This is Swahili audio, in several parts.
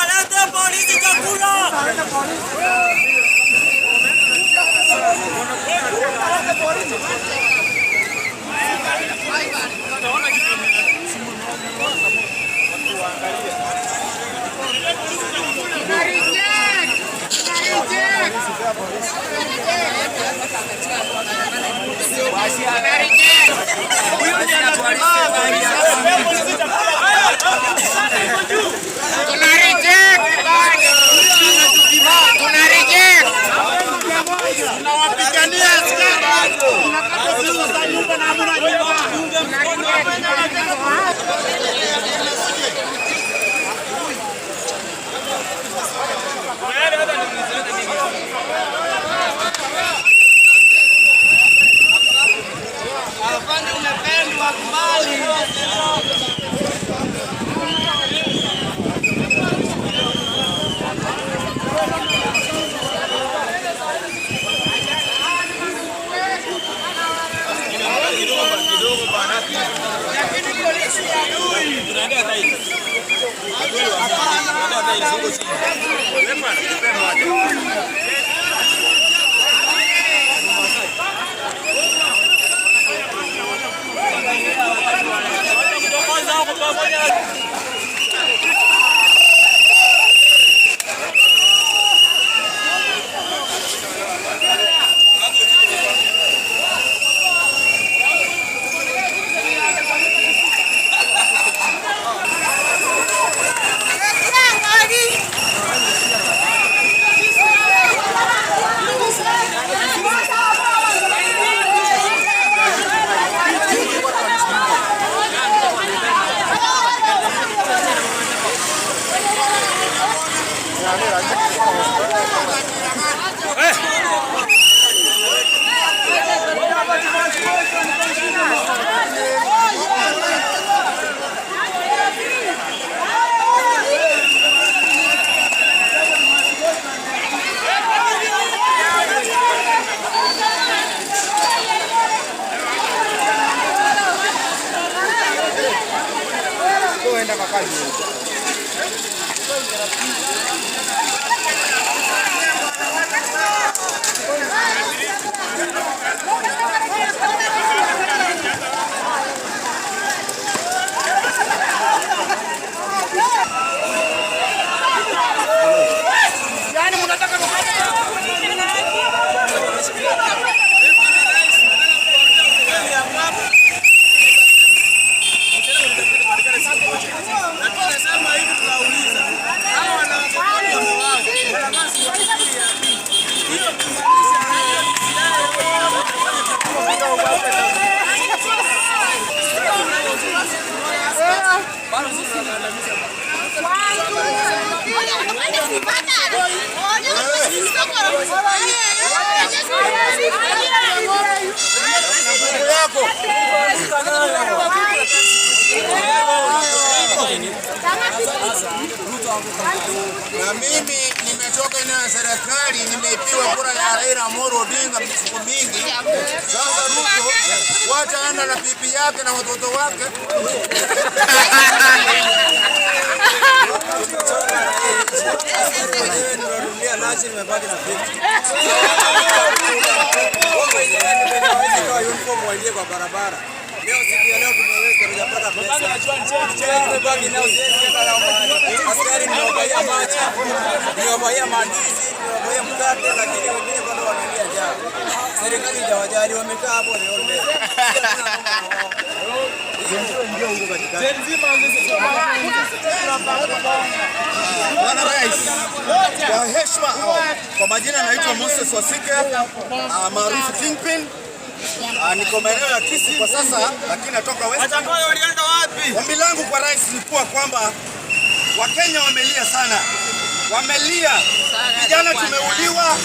Lete polisi chakula. Tuna reject bado. Tuna reject. Tunawapigania askari. Tunakata pesa za nyumba na hamna nyumba. Afande, umependwa, kubali. Na mimi nimetoka eneo ya serikali, nimeipiwa kura ya Raila Amolo Odinga siku mingi. Sasa Ruto wacha aenda na bibi yake na watoto wake. kwa barabara. Leo siku ya leo tumeweza tujapata pesa. Mchele tumebaki nao siwezi enda nao mahali. Askari nimewabaia maji, nimewabaia mandizi, nimewabaia mkate, lakini wengine bado wanalia njaa. Serikali hajawajali, wamekaa hapo the whole day. Ndio huko katikati. Bwana Rais, kwa heshima, kwa majina naitwa Moses Wasike maarufu Kingpin. Niko maeneo ya Kisii kwa sasa, lakini natoka West. Walienda wapi? Ombi langu kwa rais ni kuwa kwamba Wakenya wamelia sana, wamelia vijana, tumeuliwa,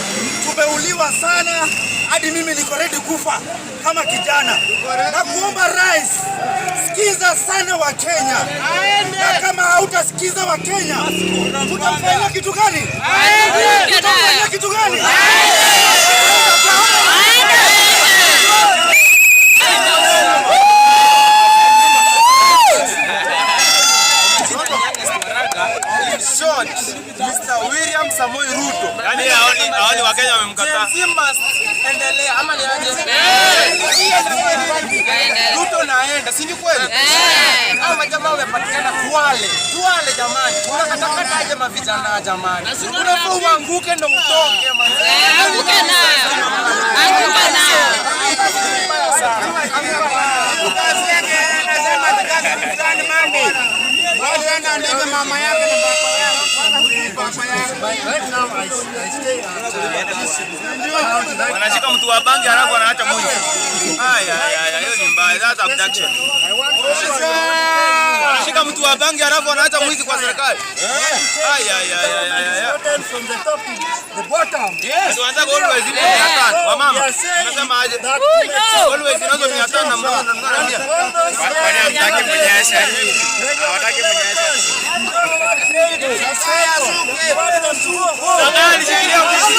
tumeuliwa sana, hadi mimi niko ready kufa kama kijana. Na kuomba rais, sikiza sana Wakenya, na kama hautasikiza Wakenya, tutamfanyia kitu gani? Tutamfanyia kitu gani? In short, Mr. William Samoei Ruto. Yaani haoni Wakenya wamemkataa. Gen Z must endelea ama ni aje? Ruto naenda, si ni kweli? Hao majamaa wamepatikana Kwale. Kwale jamani. Unakatakata aje mavijana jamani? Unafaa uanguke ndo utoke manze. Anguke nayo. Anguke nayo. Kazi yake anasema kazi fulani Monday. Wale andike mama yake na baba yake. Baba yake. Right now I stay at Kisii. Wanashika mtu wa bangi halafu wanaacha mwizi. Haya haya, hiyo ni mbaya. That's abduction. Wanashika mtu wa bangi halafu wanaacha mwizi kwa serikali. Haya haya haya haya. From the top to the bottom. Yes. Wanataka always ile 500. Wamama. Nasema aje? Always inazo 500 na mnaona mnaambia. Kwani hamtaki kunyesha? Hawataki kunyesha. Tafadhali shikilia mwizi.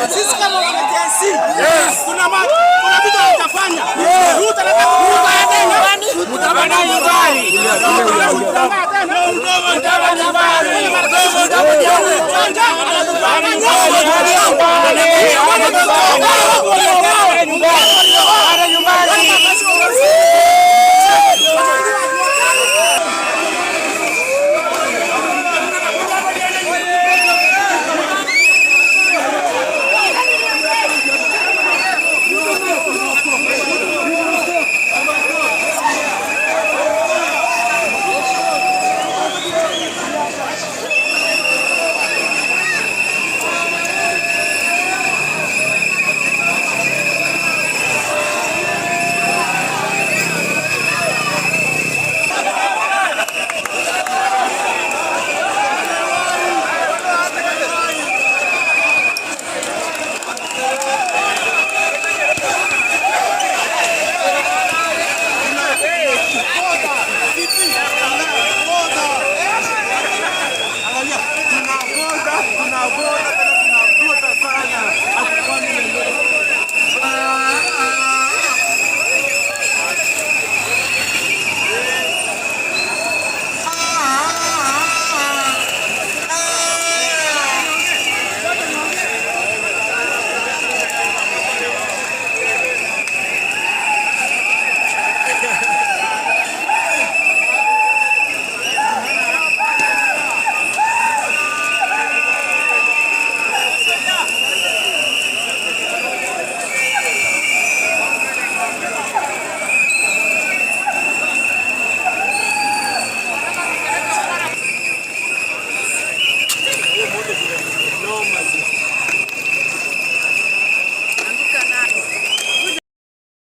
Sisi kama wana Gen Z, kuna vitu hatutafanya. Ruto anataka kuuza nyumbani.